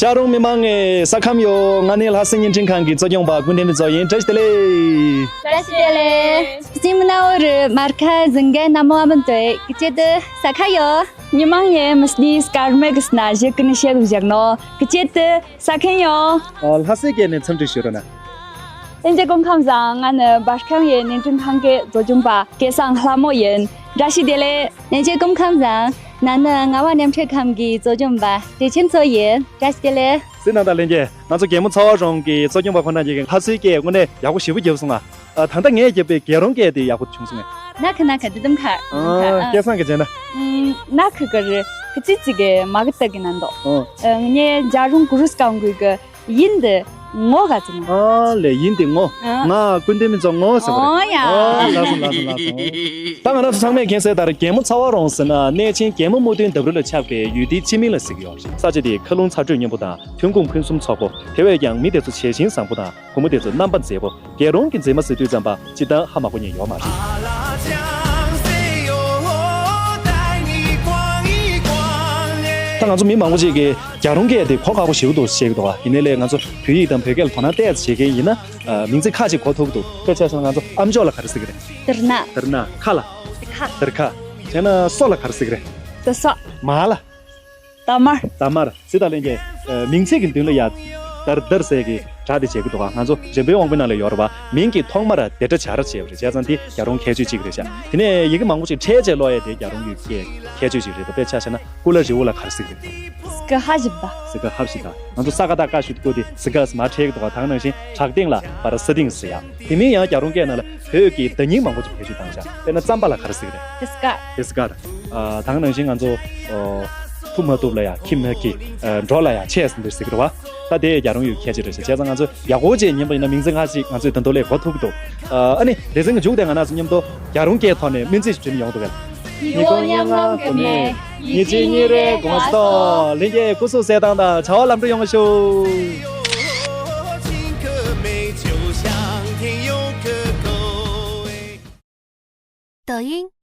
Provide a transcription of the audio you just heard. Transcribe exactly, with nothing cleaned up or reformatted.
ཀ་རོང་མི་མང་ངི་ས་ཁམས་ཡོད། ང་ནི་ལྷ་སའི་བརྙན་འཕྲིན་ཁང་གི་གཙོ་སྐྱོང་པ་ཀུན་ལྡན་མི་ཚོགས་ཡིན། བཀྲ་ཤིས་བདེ་ལེགས། བཀྲ་ཤིས་བདེ་ལེགས། སིམ་ན་འོ་རི་མར་ཁ་ཟིང་གའི་ན་མོ་ཨ་མན་ཏོའི་ཀི་ཅེ་ཏི་ས་ཁ་ཡོད། ཉི་མང་ངི་མི་སྣི་སྐར་མེ་གི་སྣ་ཞིག་ཀི་ནི་ཤེད་བཞག་ནོ་ཀི་ཅེ་ཏི་ས་ཁན་ཡོད། ལྷ་སའི་སྐད་ནས་འཚམས་འདྲི་ཞུ་རོགས་གནང་། ཨིན་ཇི་སྐུ་ཁམས་བཟང་། ང་ནི་འབར་ཁང་ཡི་བརྙན་འཕྲིན་ཁང་གི་གཙོ་སྐྱོང་པ་སྐལ་བཟང་ལྷ་མོ་ཡིན། བཀྲ་ཤིས་བདེ་ལེགས། ཨིན་ཇི་སྐུ་ཁམས་བཟང་། ང་ནི་ངག་དབང་རྣམ་འཕྲུལ་ཁང་གི་གཙོ་སྐྱོང་པ་བདེ་ཆེན་མཚོ་ཡིན། བཀྲ་ཤིས་བདེ་ལེགས། སེམས་ནང་དང་ལྷན་རྒྱས། ང་ཚོ་རྒྱལ་མོ་ཚ་བ་རོང་གི་གཙོ་སྐྱོང་པ་ཁོ་ན་གཉིས་ཀྱིས་ལྷ་སའི་སྐད་དངོས་གནས་ཡག་པོ་ཞེ་པོ་བརྒྱབ་སོང་ང་། ཨ། ད་ལྟ་ངས་བརྒྱབ་པའི་རྒྱལ་རོང་སྐད་དེ་ཡག་པོ་བྱུང་སོང་ངས། ན་ཁི་ན་ཁ་དི་དམ་ཁར། ཨ། སྐལ་བཟང་གི་བྱས་ན། ཨུམ། ན་ཁི་གི་རི་ཁི་ཙི་ཙི་གི་མ་གི་ཏག་གི་ན་འདོག་ཨོ། ཨ། ངས་རྒྱལ་རོང་གུ་རུ་སྐམ་གུའི་གི་ཡིན་དི་ངོ་ག་ཙི་ན། ཨ་ལེ་ཡིན་དི་ངོ་། ཨ། ང་ཀུན་ལྡན་མི་ཚོ་ངོ་ཟེར་བ་རེད། ཨོ་ཡ། ཨོ་ལགས་སོ་ལགས་སོ་ལགས་སོ། ད་ང་རང་ཚོ་ཚང་མས་མཁྱེན་གསལ་ལྟར་རྒྱལ་མོ་ཚ་བ་རོང་ཟེར་ན་གནས་ཆེན་རྒྱལ་མོ་རྨུགས་སྟོན་འདབས་རི་ལ་ཆགས་པའི་ཡུལ་དེའི་ཆི་མིང་ལ་ཟེར་གི་ཡོད་རེད། ས་ཆ་དེའི་མཁའ་རླུང་ཚ་དྲོད་སྙོམས་པོ་དང་ཐོན་ཁུངས་ཕུན་སུམ་ཚོགས་པོ། དེ་བས་ཀྱང་མི་དེ་ཚོ་བྱད་བཞིན་བཟང་པོ་དང་བུ་མོ་དེ་ཚོ་རྣམ་པ་མཛེས་པོ། རྒྱལ་རོང་གི་མཛེས་མ་ཟེར་དུས་ཙམ་པ་སྤྱིར་བཏང་ཧ་མ་གོ་མཁན་ཡོད་མ་རེད། ད་ང་ཚོ་མི་མང་པོ་ཅིག་གིས་རྒྱལ་རོང་སྐད་དེ་གོ་ཁག་པོ་ཞེ་པོ་འདུག་བཤད་ཀྱི་འདུག་ག་ཡིན་ནའི་ལས་ང་ཚོ་བོད་ཡིག་དང་བོད་སྐད་ལ་དོ་སྣང་ཏོག་ཙམ་བྱེད་མཁན་ཡིན་ན། ཨ། མིང་ཚིག་ཁ་ཅིག་གོ་ཐུབ་ཀྱི་འདུག་དཔེར་ཆ་བཞག་ན་ང་ཚོ་ཨམ་ཅོག་ལ་ག་རེ་ཟེར་གི་རེད། དིར་ན། དིར་ན། ཁ་ལ། ཁ། དིར་ཁ། བྱས་ན་སོ་ལ་ག་རེ་ཟེར་གི་རེད། དི་སོ། མ་ལ། ད་མར། ད་མར། ཟེར་དང་ལེན་གྱི། ཨ། མིང་ཚིག་གི་མདུན་ལ་ཡ། དར་དར་ཟེར་གི་སྒྲ་དེ་བྱེད་ཀྱི་འདུག་ག་ང་ཚོ་རིམ་པའི་དབང་པོའི་ནང་ལ་ཡོད་རེད་པ། མིང་གི་ཐོག་མར་དེ་སྒྲ་སྦྱར་བྱས་པ་རེད། བྱས་ཙང་དེ་རྒྱལ་རོང་ཁྱད་ཆོས་གཅིག་རེད་ཤག་དེ་ནས་ཡི་གེ་མང་པོ་ཅིག་ཕྲལ་བྱས་ཀློག་ཡས་དེ་རྒྱལ་རོང་ཡུལ་སྐད་ཁྱད་ཆོས་ཅིག་རེད་འདུག་དཔེར་ཆ་བཞག་ན་ཀུ་ལ་རི་བོ་ལ་ག་རེ་ཟེར་གི་རེད། སི་ཀ་ཧ་ཞིབ་ད། སི་ཀ་ཧ་ཞིབ་ད། ང་ཚོ་ས་ཀ་ད་ཀ་ཞུ་ཀུ་དེ་སི་ཀ་ཟེར་མར་ཕྲལ་གི་འདུག་ག་དེ་ག་ནང་བཞིན་བྲག་སྟེང་ལ་བར་ས་སྟེང་ཟེར་ཡ། དེ་མིན་ཡང་རྒྱལ་རོང་སྐད་ནང་ལ་བོད་ཀྱི་བརྡ་རྙིང་མང་པོ་ཅིག་བེད་སྤྱོད་བཏང་ཤག་དཔེར་ན་རྩམ་པ་ལ་ག་རེ་ཟེར་གི་རེད། དེ་སི་ཀ། དེ་སི་ཀ་རེད། ཨ། ད་ག་ནང་བཞིན་ང་ཚོ། ཨོ། ཐུབ་མ་ཐུབ་ལ་ཡ་ཁྱི་མ་ཁྱི། ཨ། འགྲོ་ལ་ཡ་ཆས་ཟེར་འདི་ཟེར་གི་རེད་བ། ད་དེ་རྒྱལ་རོང་ཡུལ་ཁྱད་ཆོས་རེད་ཤག་བྱས་ཙང་ང་ཚོ་ཡག་པོ་བྱས་ཉན་པ་ཡིན་ན་མིང་ཚིག་སྔ་ཕྱི་ང་ཚོས་ད་དུང་ལས་གོ་ཐུབ་ཀྱི་འདུག་ཨ། ཨ་ནི་སྡེ་ཚན་གྱི་མཇུག་དེ་ང་རང་ཚོ་མཉམ་དུ་རྒྱལ་རོང་སྐད་ཐོག་ནས་སྨོན་ཚིག་ཞིག་བྲིས་ན་ཡོང་འདུག་གས། ཉི་གུང་མྱ་ངམ་གུ་མེད། ཉི་ཕྱེད་ཉི་རེ་དགོངས་སོ། ལྷན་རྒྱས་སྐུ་གཟུགས་གསལ་ཐང་དང་བྱ་བ་ལམ་འགྲོ་ཡོང་བ་ཤོག抖音